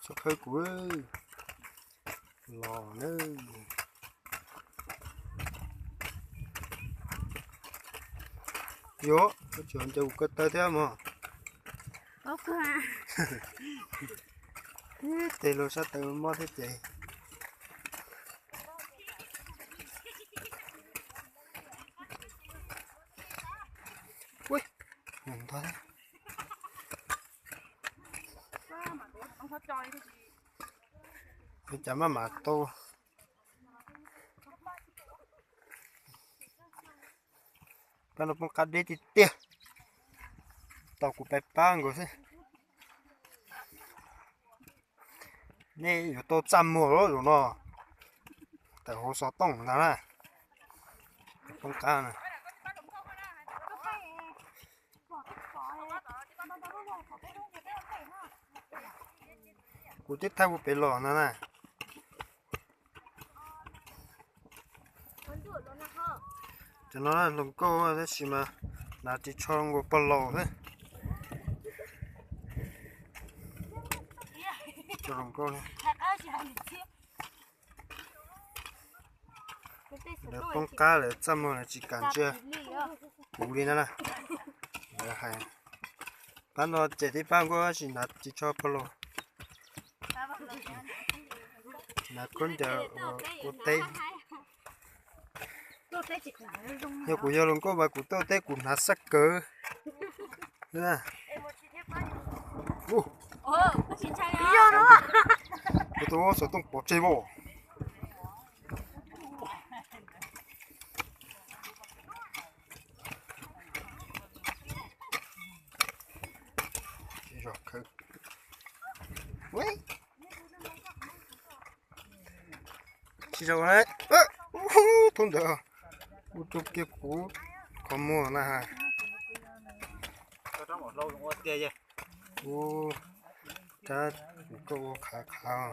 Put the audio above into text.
Txhob khawb kuv los nawb. Yuav, koj tseem ncaws kuv ko taw thiab mog. Ib teg los sab taw mob thiab ces. Ui, ntog thiab. Ua cas maj mam tau. Pab no poob qab deb tiag tiag. Tau kuv pab pab nkaus xwb. Nej yuav tau txaj muag lawm zaum no. Tawm hauv xov tooj ntag na. Poob qab na. Kuv twb thaij ua pem los ntag na. Cov no hluas nkauj tab sis mas hnav ris tsho zoo nkaus pog laus xwb. Cov hluas nkauj li. Lawv poob qab lawv txaj muag lawv tsis kam ntsia kuv li na. Lawv hais, pab no ces tib pab nkauj tab sis hnav ris tsho pog laus. Hnav khaub ncaws ua teb. Yog kuv yog hluas nkauj mas kuv tuaj teb kuv hnav xab kawg. Kuv tus xov tooj pov tseg as. Tsis zoo, thoob ntawd ua rau kiag kuv qhov muag na. Ua rab kuv koj ua qhav qhav.